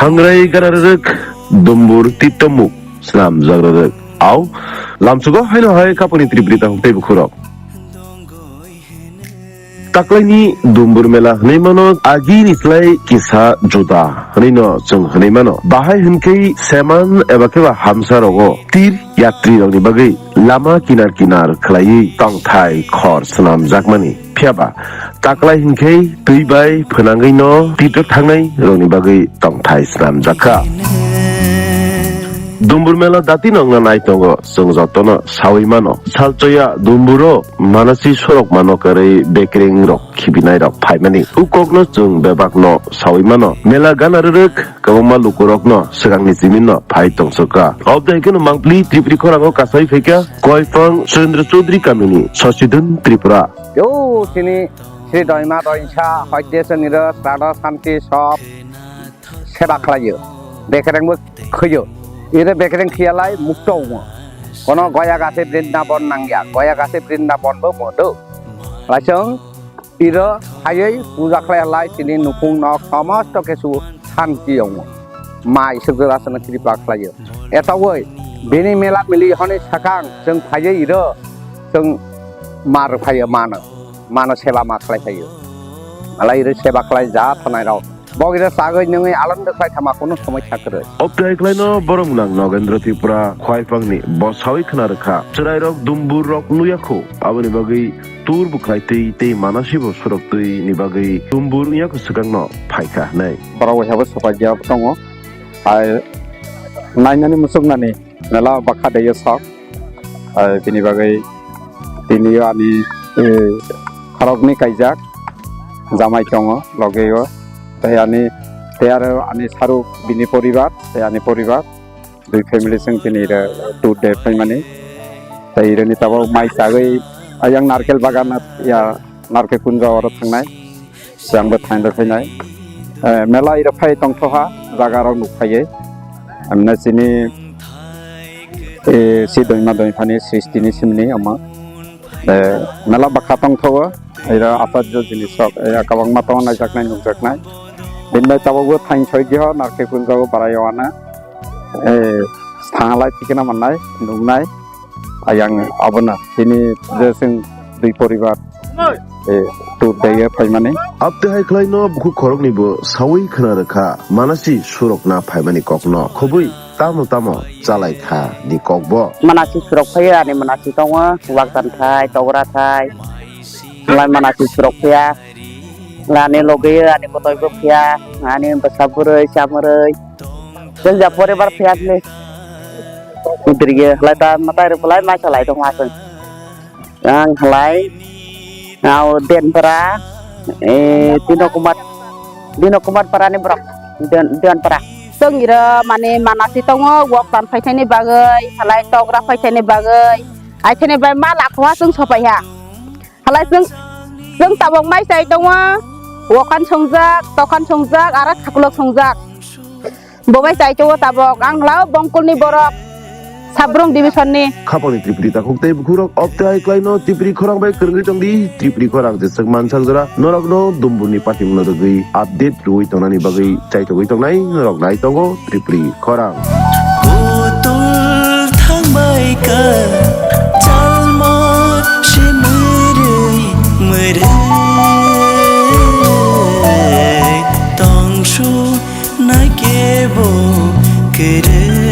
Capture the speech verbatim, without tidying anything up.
Hangrai gana rwrwk, dumbur tittomuk swnam jagra rwk. Au, lamsugo haino hai khapangni tripri takhuk tei bukhurok. Taklaini dumbur mela hwnwi mano, agini slai kisa juda hwnwi no chwng hwnwi mano. Bahai hwnkhe seman eba khe ba hamsa rogo tir yatri rokni bagwi lama kinar kinar khlaiwi tongthai khor swnamjakmani. Phiyaba taklai hinkhe twi bai phwnangwi no tito thangnai rokni bagwi tongthai swnamjakha. Dumbur mela dati no wngna nai tongo, chwng jotono sawi mano. Salchoya dumburo manasi sorok mano kwrwi bekereng rok khibinai rok phaimani. U kokno chwng bebak no sawi mano. Mela gana rwrwk kwbangma lukurokno swkangni jimin no phai tongsoka. Obda hwnkhe no mangpli Tripuri khorango kasai phaikha Koiphang Surendra Chaudhary kamini Sosidun Tripura. Yo, chini Sri Doima Doinsa, Hoidesoniro, Srado Santi, sob seba khlaio. Bekerengbo khwio. Ire bekereng khiyalai mukto wngo. Kono goya gase Brindabon nangya. Goya gase Brindabon bo modo. Laisong iro hayoi puja khlai lai chini nukung nok somosto kesu santi wngo. Mai sugura sana kripa khlaio. Etawoi bini mela mili honi sakang chwng phaiyo iro chwng mar phaiyo mano. Mano seba ma khlai phaiyo. Malai iro seba khlai ja thanai rok. Bogiro sagoi nungui alon de khlai thama kunu somoi thakroi. Obtai khlaino borok nang Nogendra Tripura khwai pangni bo sawi khna rwkha. Chwrairok dumbur rok nuya kho. Aboni bagwi tur bwkhlai twi tei manasibo surok twi ni bagwi dumbur wngya kho swkangno phaikha hwnwi. Borok wngya bo swpaiya tongo. Hai nainani muchuknani mela bakha deyo sok. Hai bini bagwi tini ani, eh, khoroknwi kaijak jamai tongo logeo. Tei ani, tei aro ani saruk bini poribar, tei ani poribar. Dui family chwng tini ira tour de phaimani. Tei irani tabok mai chagwi ayang narkel bagan ya narkel kunja oro thangnai. Siangbo thainda phainai. Eh, mela ira phai tongthoha jaga rok nuk phaiye. Amne chini, eh, si doima doiphani sristini simni ama. Eh, mela bakha tongthogo. Ira asajjo jinis rok, eh, kwbangma tongo naijaknai nukjaknai. Bini bai tabokbo thain soi diho narkel kunjago barai wana. Eh, thangalai tikna mannai, nuknai. Ayang abono tini je chwng dui poribar, eh, tour daiya phaimani. Abte hai khlaino bukhuk khoroknibo sawi khna rwkha, manasi surokna phaimani kokno. Khobwi tamo tamo chalai kha ni kokbo. Manasi surok phaiya, ani manasi tongo, waktan thai, togra thai. Lai manasi surok phaiya. Lani logi ani kotoi bo phiya, ani bwsa bwrwi chamwrwi. Jeng ja poribar phiya le. Idriye lai ta matai ro lai ma salai tong asung. Ang lai. Au den para, eh, Dino Kumar, Dino Kumar para ni borok. Den, den para. Tong ira mane manasi tongo, wok tan phaithai ni bagwi, salai togra phaithai ni bagwi. Aithai ni bai ma lakho asung sopai ha. Halai chwng, chwng tabok mai chai tongo, wokan songjak, tokan songjak, aro thakulok songjak. Bo mai chai tongo tabok, ang hlao Bongkulni borok, Sabrung division ni. Khapangni Tripuri takhuk tei bukhurok obte hai klaino Tripuri khorang bai kwrwngwi tongdi, Tripuri khorang jeswk mansak jora norokno dumburni patimungno rwgwi update rwui tongnani bagwi chaitogwi tongnai norok nai tongo. Tripuri khorang. Putul thangbai ka chalma se mwrwi mwrwi tongsu na kebo kwrwi.